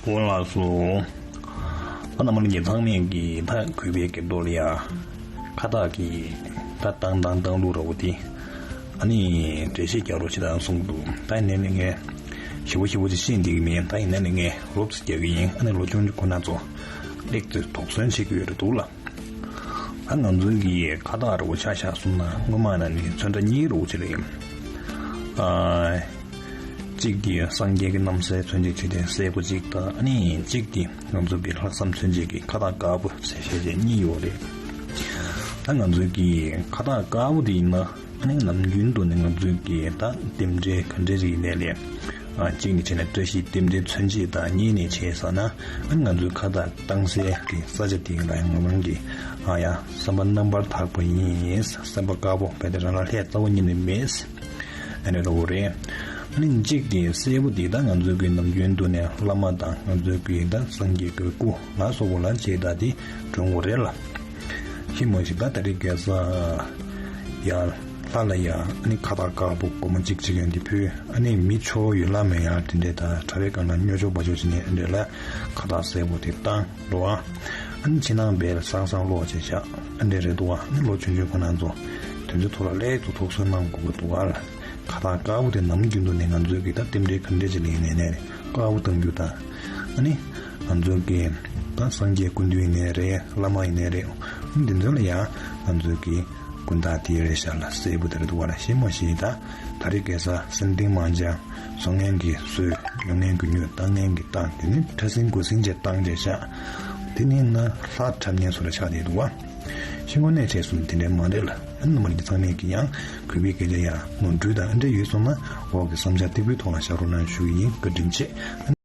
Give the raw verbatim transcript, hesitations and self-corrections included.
འོ་ལགས་སོ། ད་རྣམ་པ་ལྷན་རྒྱས་ཚང་མས་ཀྱི་ད་གུས་པའི་དགེ་རྡོར་ལ་ཡ། ཁ་བཏགས་ཀྱི་ད་བཏང་བཏང་བཏང་ལུགས་ར་བོ་དེ། ཨ་ནི་འགྲེལ་བཤད་རྒྱག་རོགས་བྱེད་དང་གསུངས་འདུག་ད་ཡིན་ནའི་ངས་ཞིབ་པོ་ཞིབ་པོ་ཅིག་ཤེས་འདི་གི་མིན། ད་ཡིན་ནའི་ངས་རོབ་ཙམ་རྒྱག་གི་ཡིན། ཨ་ནི་ལོ་ཆུང་ཆུང་ཁོ་ན་ཚོ་ལེགས་ཙམ་དོགས་ཟོན་བྱེད་ཀྱི་ཡོད་རེད་འདུག་ལ། ད་ང་ཚོའི་གི་ཁ་བཏགས་ར་བོ་ཆ་བཞག་སོང་ན་སྔོན་མ་ན་ནི་ཚོན་ཁྲ་གཉིས་ར་བོ་ཅིག་རེད། ཨ། གཅིག་གི་སངས་རྒྱས་ཀྱི་རྣམ་སྲས་མཚོན་བྱེད་བྱས་ཏེ་སྲས་པོ་གཅིག་དང་། ཨ་ནི་གཅིག་གི་ང་ཚོ་གི་ལྷག་བསམ་མཚོན་བྱེད་ཀྱི་ཁ་བཏགས་དཀར་པོ་ཟེར་བྱས་བྱས་གཉིས་ཡོད་རེད། ད་ང་ཚོའི་གི་ཁ་བཏགས་དཀར་པོ་དེ་ཡིན་ན། ཨ་ནི་ནམ་རྒྱུན་དུ་ནི་ང་ཚོའི་གི་ད་རྟེན་འབྲེལ་ག་འདྲ་ཞིག་ཡིན་ནའི་ལས། ཨ། གཅིག་ནས་བྱས་ན་བཀྲ་ཤིས་རྟེན་འབྲེལ་མཚོན་བྱེད་དང་། གཉིས་ནས་བྱས་ཟེར་ན། ཨ་ནི་ང་ཚོའི་ཁ་བཏགས་བཏང་སའི་གི་ས་ཆ་དེ་ལ་ཡང་ང་རང་གི་ཨ་ཡ་བསམ་པ་རྣམ་པར་དག་པ་ཡིན། བསམ་པ་དཀར་པོ་བས་ཏེ་རང་ལ་ལྷའི་རྩ་བ་ཉིད་ནས་མེད། ཨ་ནི་ར་བོ་རེད། ཨ་ནི་གཅིག་དེ་སྲས་པོ་དེ་ད་ང་ཚོའི་གི་ནམ་རྒྱུན་དུ་ནས་བླ་མ་དང་ང་ཚོའི་གི་ད་སངས་རྒྱས་ཀྱི་སྐུ་ལ་སོགས་པ་ལ་བྱེད་ད་དེ་འགྲོ་འོ་རེད་ལ། ཤི་མོ་ཞིག་ད་ད་རེས་གེ་སར་ཡ་ལྷ་ལ་ཡ། ཨ་ནི་ཁ་བཏགས་དཀར་པོ་སྒོར་མོ་གཅིག་གཅིག་ཡང་འདི་ཕུལ། ཨ་ནི་མི་ཆོ་ཡོད་ལ་མེད་ཡ་དེ་འདྲས་ད་གྲྭ་པའི་སྒང་ལ་སྨྱོ་ཆོ་བ་ཆོ་བྱེད་ནས་འདྲས་ལ་ཁ་བཏགས་སྲས་པོ་དེ་བཏང་འགྲོ་ཨ། ཨ་ནི་ཕྱི་ནང་བལ་སང་སང་ལོག་བྱས་བཞག་ཨ་འདྲས་རེད་འདུག་ཨ། ཨ་ནི་ལོ་ཆུང་ཆུང་ཁོ་ན་ཚོ་དོན་ཚོ་ཐོག་ལ་ལེགས་ཚོ་དོགས་ཟོན་གནང་དགོས་ཀྱི་འདུག་ཨ་ལ། ཁ་བཏགས་དཀར་པོ་དེ་ནམ་རྒྱུན་དུ་ནས་ང་ཚོའི་གི་ད་རྟེན་འབྲེལ་ག་འདྲས་ཅིག་ལེན་ནས་ནས་རེད། དཀར་པོ་བཏང་རྒྱུ་ད། ཨ་ནི་ང་ཚོའི་གི་ད་སངས་རྒྱས་སྐུ་མདུན་ཡིན་ནའི་རེད། བླ་མ་ཡིན་ནའི་རེད། འདི་ཚོ་ལ་ཡང་ང་ཚོའི་གི་སྐུ་འདྲ་དེ་རེད་ཤག་ལ། སྲས་པོ་དེ་རེད་འདུག་བ་ལ། ཤི་མོ་ཞིག་ད་ད་རེས་གེ་སར་སེམས་གཏིང་མ་འཇགས། བཟོ་མཁན་གྱིས་བཟོས། ཉོ་མཁན་གྱིས་ཉོས། བཏང་མཁན་གྱིས་བཏང་། དེ་ནི་ཕྲ་སྲིན་མགོ་སྲིན་བྱས་བཏང་བྱས་ཤག་དེ་ནི་ང་ལྷ་འཁྲབ་མཁན་ཚོ་ལ་ཆགས་བསྡད་འདུག་བ། ཤི་མོ་ནས་བྱས་སོང་དེ་འདྲས་མ་རེད་ལ། ཨ་ནི་མར་གྱི་ཚང་མས་ཀྱི་ཡང་གུས་པའི་སྐད་ཆ་ཡང་ནོར་འཁྲུལ་དང་ཨ་འདྲས་ཡོད་སོང་ན་འོག་གི་བསམ་འཆར་སྟེགས་བུའི་ཐོག་ལ་བཞག་རོགས་གནང་ཞུ་གི་ཡིན། བཀའ་དྲིན་ཆེ།